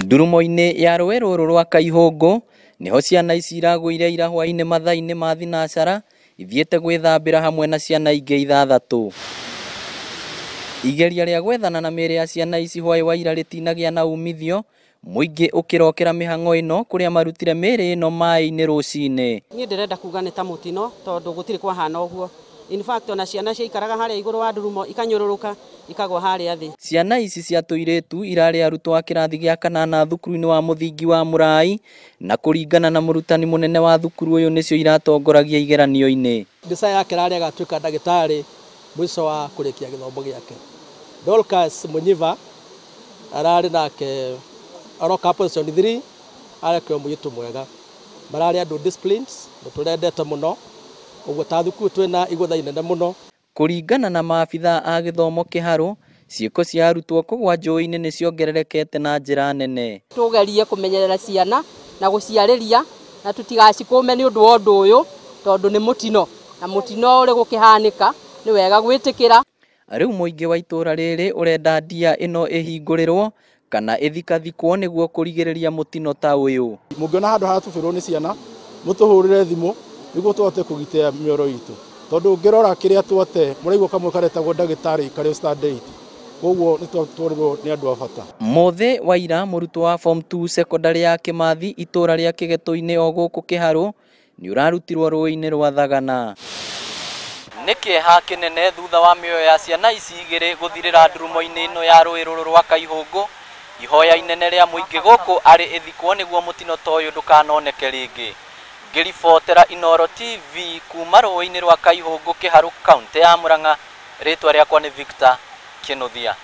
Ndurumo-inĩ ya rũĩ rũrũ rwa Kaihũngũ nĩho ciana ici iragũire ira hwaĩ-inĩ mathaa-inĩ ma thinacara ithiĩte gwĩthambĩra hamwe na ciana ingĩ 6. Igeria rĩa gwethana na mĩĩrĩ ya ciana ici hwaĩ wa ira rĩtinagĩa na umithio, mũingĩ ũkĩrokera mĩhang'o ĩno kũrĩa marutire mĩĩrĩ ĩno maĩ-inĩ rũcinĩ. Niĩ ndĩrenda kuga nĩ ta mũtino tondũ gũtirĩ kwahana ũguo. In fact ona ciana ciaikaraga harĩa igũrũ wa ndurumo ikanyũrũrũka ikagwa harĩa thĩ. Ciana ici cia tũirĩtu irarĩ arutwo a kĩrathi gĩa 8 thukuru-inĩ wa mũthingi wa Mũrai, na kũringana na mũrutani mũnene wa thukuru ũyũ nĩcio iratongoragia igeranio-inĩ. Mbica yake rarĩ agatuĩka ndagĩtarĩ mũico wa kũrĩkia gĩthomo gĩake. Dorcas Munyiva ararĩ nake aroka position 3, arekwo mũirĩtu mwega. Mararĩ andũ disciplines, nĩtũrendete mũno. Ũguo ta thukuru twĩna igũtha inene mũno. Kũringana na maabithaa a gĩthomo Kĩharũ, ciĩko cia arutwo kũgwa njũĩ-inĩ nĩciongererekete na njĩra nene. Tũgerie kũmenyerera ciana na gũciarĩria na tũtigacikũme nĩ ũndũ wa ũndũ ũyũ tondũ nĩ mũtino, na mũtino ũrĩ gũkĩhanĩka nĩ wega gwĩtĩkĩra. Rĩu mũingĩ wa itũũra rĩrĩ ũrenda ndia ĩno ĩhingũrĩrwo kana ĩthikathikwo nĩguo kũrigĩrĩria mũtino ta ũyũ. Mũngĩona handũ haratubĩrwo nĩ ciana, mũtũhũrĩre thimũ nĩguo tũhote kũgitĩra mĩoro itũ. Tondũ ũngĩrora kĩrĩa twate, mũraigua kamwe karetagwo ndagĩtarĩ karĩ standard 8. Koguo nĩ twatwarĩrwo nĩ andũ a bata. Mũthĩ wa ira mũrutwo wa form 2 secondary ya Kĩmathi itũũra rĩa Kĩgetũ-inĩ o gũkũ Kĩharũ nĩ ũrarutirwo rũĩ-inĩ rwa Thagana. Nĩ kĩeha kĩnene thutha wa mĩoyo ya ciana ici igĩrĩ gũthirĩra ndurumo-inĩ ĩno ya rũĩ rũrũ rwa Kaihũngũ. Ihoya inene rĩa mũingĩ gũkũ arĩ ĩthikwo nĩguo mũtino ta ũyũ ndũkanoneke rĩngĩ. Ngĩribotera Inooro TV kuma rũĩ-inĩ rwa Kaihũngũ Kĩharũ kaunti ya Murang'a, rĩtwa rĩakwa nĩ Victor Kĩnuthia.